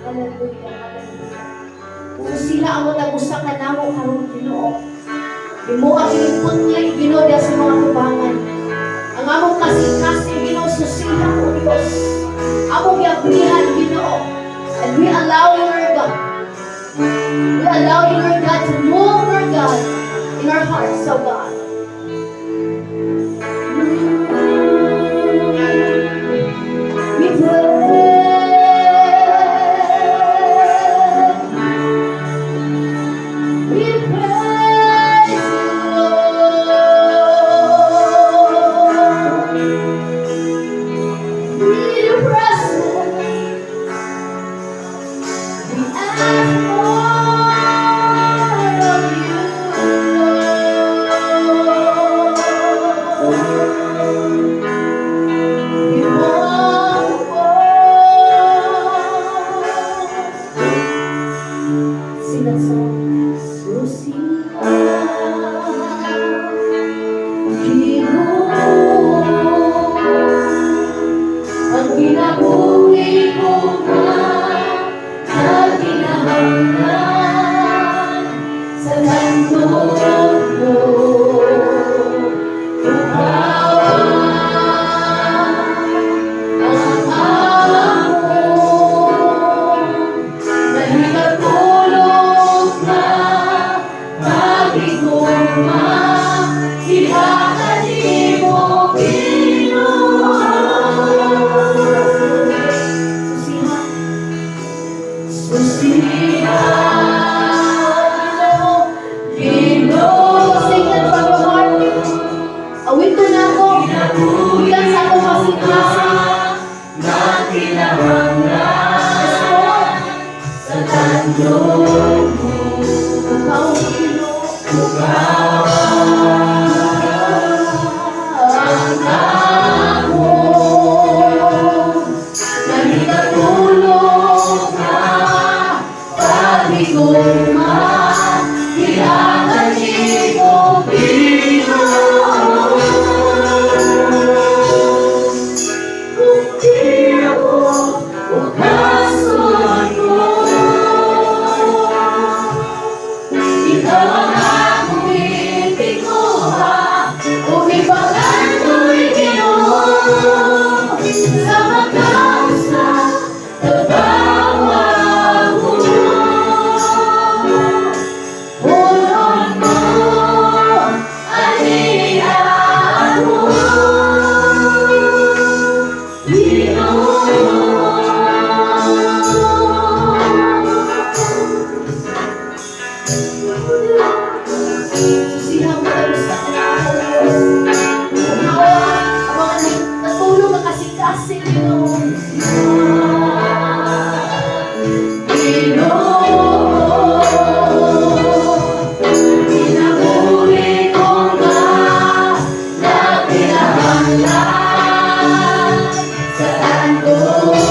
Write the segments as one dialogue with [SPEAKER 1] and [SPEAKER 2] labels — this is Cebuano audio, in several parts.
[SPEAKER 1] Hallelujah, hallelujah. Susiha ang matag usa kanamo karon, Ginoo. Imo ang putli, Ginoo, diha sa mga tubangan. Ang among kasing-kasing, Ginoo, susiha, O Diyos. Among giabrihan, Ginoo. And we allow you, Lord God. We allow you, Lord God, to move, Lord God, in our hearts, oh God. We pray. We praise you, Lord. In your presence, we ask more of you, Lord. We want more. Sing that song. Susiha, Ginoo, ang kinabuhi ko nga nagkinahanglan sa tandog mo. Ikaw ang among nahikatulog nga paghigugma, ihatag nimo, Ginoo. Susiha. Susiha, Ginoo. Sing it from your heart. Awiton nako. Gikan sa akong kasing-kasing. Yes, Lord.
[SPEAKER 2] Sa tandog mo.
[SPEAKER 1] Ikaw, Ginoo.
[SPEAKER 2] Ikaw
[SPEAKER 1] ang among nahikatulog nga paghigugma, ihatag nimo, Ginoo. Kung di ako ugason mo, ikaw ang akong ipikuha ug ipangandoy, Ginoo, sa makausa tabawa mo. Punon mo ani ako, Ginoo. Susiha mo tayo sa kanako, Diyos. Hawa ang mga natulog nga kasing-kasing, Ginoo. Ginoo, kinabuhi ko nga nagkinahanglan sa tandog.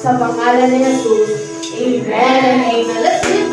[SPEAKER 1] Sa pangalan ni Jesus. Amen and amen. Let's give